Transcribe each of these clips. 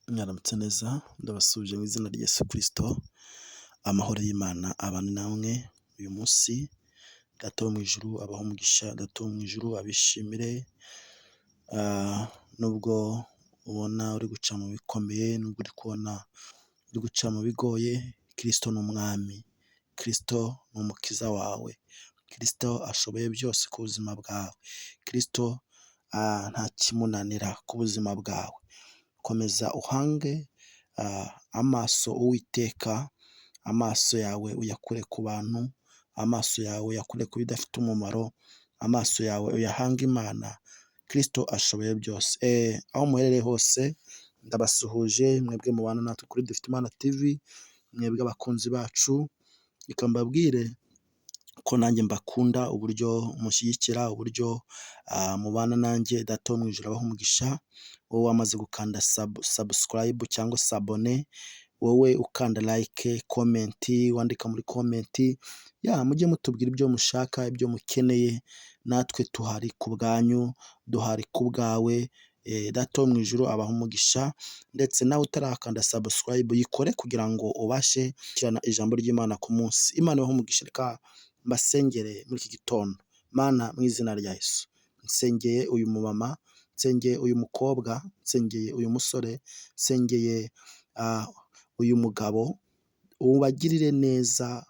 Mwaramutse neza, ndabasuhuje mu izina rya Yesu Kristo, amahoro y'Imana abane namwe, uyu munsi Data wo mu ijuru abahe umugisha, Data wo mu ijuru abishimire, nubwo ubona uri guca mu bikomeye, nubwo uri kubona uri guca mu bigoye, Kristo ni umwami, Kristo ni umukiza wawe, Kristo ashoboye byose ku buzima bwawe, Kristo nta kimunanira ku buzima bwawe, komeza uhange amaso Uwiteka, amaso yawe uyakure ku bantu, amaso yawe uyakure ku bidafite umumaro, amaso yawe uyahange Imana, Kristo ashoboye byose. Aho muherereye hose ndabasuhuje mwebwe mubana natwe kuri Dufiteimana TV, mwebwe abakunzi bacu, reka mbabwire ko nanjye mbakunda uburyo mushyigikira, uburyo mubana nanjye, Data wo mu ijuru abahe umugisha, wowe wamaze gukanda subscribe cyangwa s'abonner, wowe ukanda like, comment, wandika muri comment, ya mujye mutubwira ibyo mushaka, ibyo mukeneye, natwe tuhari ku bwanyu, duhari ku bwawe, Data wo mu ijuru abahe umugisha, ndetse nawe utarakanda subscribe yikore kugira ngo ubashe gukirana ijambo ry'Imana ku munsi. Imana ibahe umugisha, reka mbasengere muri iki gitondo. Mana mu izina rya Yesu, nsengeye uyu mumama, nsengeye uyu mukobwa, nsengeye uyu musore, nsengeye uyu mugabo, ubagirire neza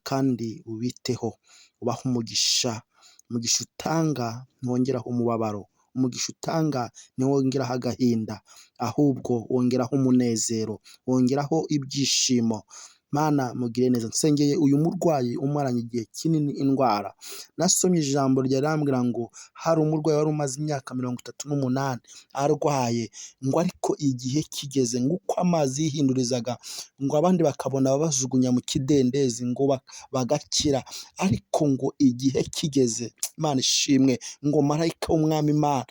kandi ubiteho, ubahe umugisha, umugisha utanga ntiwongeraho umubabaro, umugisha utanga ntiwongeraho agahinda, ahubwo wongeraho umunezero, wongeraho ibyishimo. Mana mugire neza, nsengeye uyu murwayi umaranye igihe kinini indwara, nasomye ijambo rirambwira ngo hari umurwayi wari umaze imyaka 38 arwaye, ngo ariko igihe kigeze ngo uko amazi yihindurizaga ngo abandi bakabona babajugunya mu kidendezi ngo bagakira, ariko ngo igihe kigeze, Imana ishimwe, ngo marayika w'umwami Imana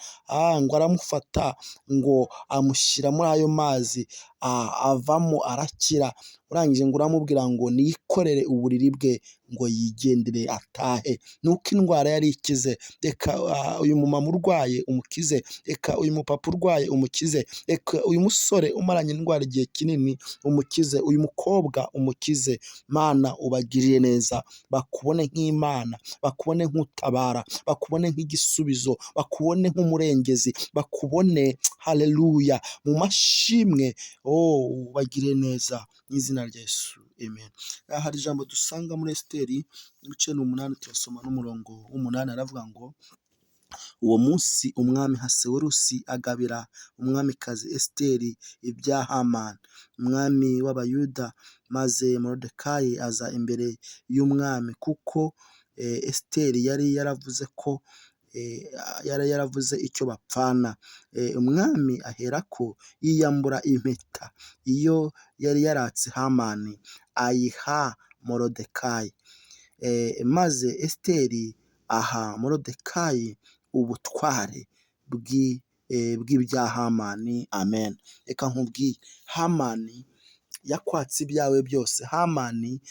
ngo aramufata ngo amushyira muri ayo mazi avamo arakira, urangije ngo uramubwira ngo niyikorere uburiri bwe ngo yigendere atahe, nuko indwara yari ikize. Reka uyu mumama urwaye umukize, reka uyu mupapa urwaye umukize, reka uyu musore umaranye indwara igihe kinini umukize, uyu mukobwa umukize. Mana ubagirire neza, bakubone nk'Imana, bakubone nk'utabara, bakubone nk'igisubizo, bakubone nk'umurengezi, bakubone haleluya mu mashimwe, oh ubagirire neza mu izina rya Yesu, amen. Hari ijambo dusanga muri Esiteri ibice ni 8, turasoma n'umurongo w'8, aravuga ngo uwo munsi umwami Ahasuwerusi agabira umwamikazi Esiteri ibya Hamani umwami w'Abayuda, maze Moridekayi aza imbere y'umwami kuko Esiteri yari yaravuze ko yari yaravuze icyo bapfana. Umwami aherako yiyambura impeta iyo yari yaratse Hamani ayiha Moridekayi, maze Esiteri aha Moridekayi ubutware bw'ibya Hamani. Amen. Reka nkubwire, Hamani yakwatse ibyawe byose, Hamani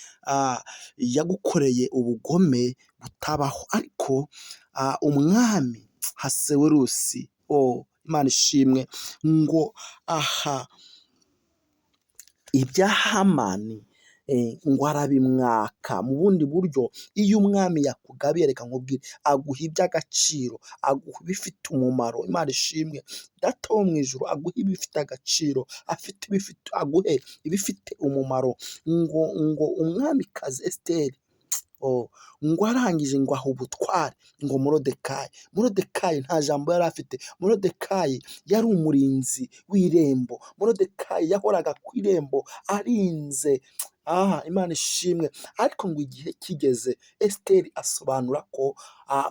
yagukoreye ubugome butabaho, ariko umwami Ahasuwerusi, oh Imana ishimwe, ngo aha ibya Hamani ngo arabimwaka. Mu bundi buryo iyo umwami yakugabiye, reka nkubwire, aguha iby'agaciro, aguha ibifite umumaro. Imana ishimwe, Data wo mu ijuru aguha ibifite agaciro, aguhe ibifite umumaro. Ngo umwamikazi Esiteri ngo arangije ngo aha ubutware ngo Moridekayi. Moridekayi nta jambo yari afite, Moridekayi yari umurinzi w'irembo, Moridekayi yahoraga ku irembo arinze. Imana ishimwe, ariko ngo igihe kigeze Esiteri asobanura ko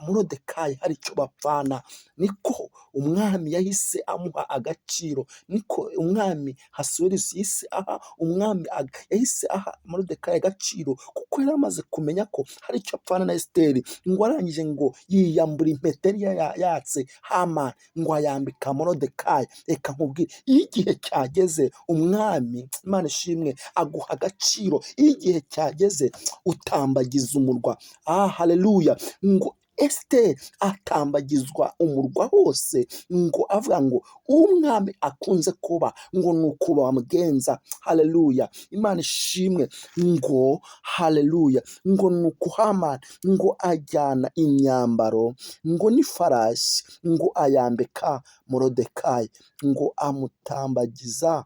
Moridekayi hari icyo bapfana, niko umwami yahise amuha agaciro, niko umwami Ahasuwerusi yahise aha umwami yahise aha Moridekayi agaciro, kuko yari amaze kumenya ko hari icyo apfana na Esiteri. Ngo arangije ngo yiyambura impeta yari yatse Hamani ngo ayambika Moridekayi. Reka nkubwire, iyo igihe cyageze umwami, Imana ishimwe, aguha agaciro, iyo igihe cyageze utambagiza umurwa. Haleluya, ngo Esiteri atambagizwa umurwa wose, ngo avuga ngo umwami akunze kuba ngo ni uko bamugenza. Haleluya, Imana ishimwe. Ngo haleluya, ngo ni uko Hamani ngo ajyana imyambaro ngo n'ifarashi, ngo ayambika Morodekayi, ngo amutambagiza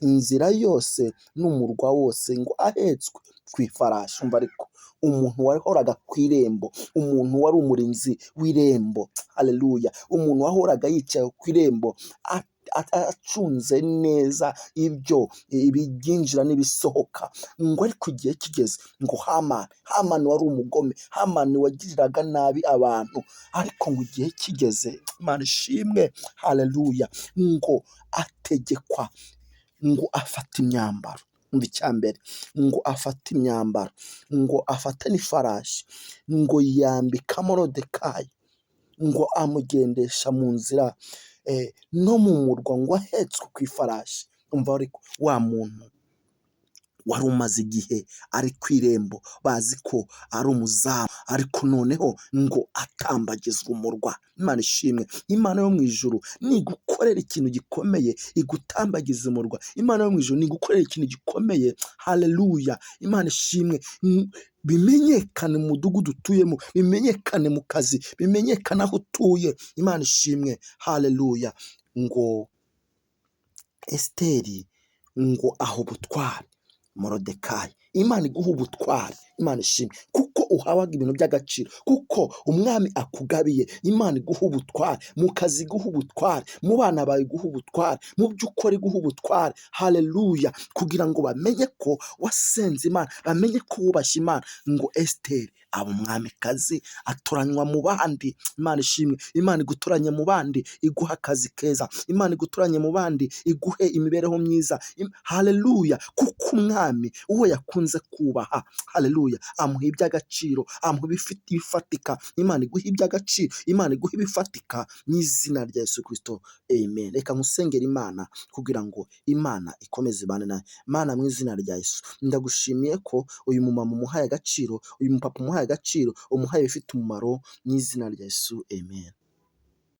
inzira yose n'umurwa wose, ngo ahetswe ku ifarashi. Umva ariko umuntu wahoraga ku irembo, umuntu wari umurinzi w'irembo, haleluya, umuntu wahoraga yicaye ku irembo acunze neza ibyo ibibyinjira n'ibisohoka, ngo ariko igihe kigeze ngo Hamani wari umugome, Hamani wagiriraga nabi abantu, ariko ngo igihe kigeze, Imana ishimwe, haleluya, ngo ategekwa ngo afate imyambaro. Umva icya mbere, ngo afate imyambaro, ngo afate n'ifarashi, ngo yambika Morodekayi, ngo amugendesha mu nzira no mu murwa, ngo ahetswe ku ifarashi. Umva ariko wa muntu wari umaze igihe ari ku irembo, bazi ko ari umuzamu, ariko noneho ngo atambagizwa umurwa. Imana ishimwe. Imana yo mu ijuru nigukorera ikintu gikomeye, igutambagiza umurwa. Imana yo mu ijuru nigukorera ikintu gikomeye, haleluya, Imana ishimwe. Bimenyekane mu mudugudu utuyemo, bimenyekane mu kazi, bimenyekane aho utuye. Imana ishimwe, haleluya. Ngo Esiteri ngo aho ubutwari Morodekayi. Imana iguha ubutwari, Imana ishimwe, kuko uhawaga ibintu by'agaciro, kuko umwami akugabiye. Imana iguha ubutwari mu kazi, iguha ubutwari mu bana bawe, iguha ubutwari mu byo ukora, iguha ubutwari, haleluya, kugira ngo bamenye ko wasenze Imana, bamenye ko wubashye Imana. Ngo Esiteri aba umwamikazi, atoranywa mu bandi. Imana ishimwe. Imana igutoranye mu bandi, iguha akazi keza. Imana igutoranye mu bandi, iguhe imibereho myiza. Haleluya, kuko umwami uwo yakunze kubaha, haleluya, amuha iby'agaciro, amuha ibifatika. Imana iguha iby'agaciro, Imana iguha ibifatika mu izina rya Yesu Kristo, amen. Reka nkusengere Imana kugira ngo Imana ikomeze ibane nawe. Mana, mu izina rya Yesu, ndagushimiye ko uyu mumama umuhaye agaciro, uyu mupapa umuhaye agaciro, umuhaye ibifite umumaro mu izina rya Yesu, amen.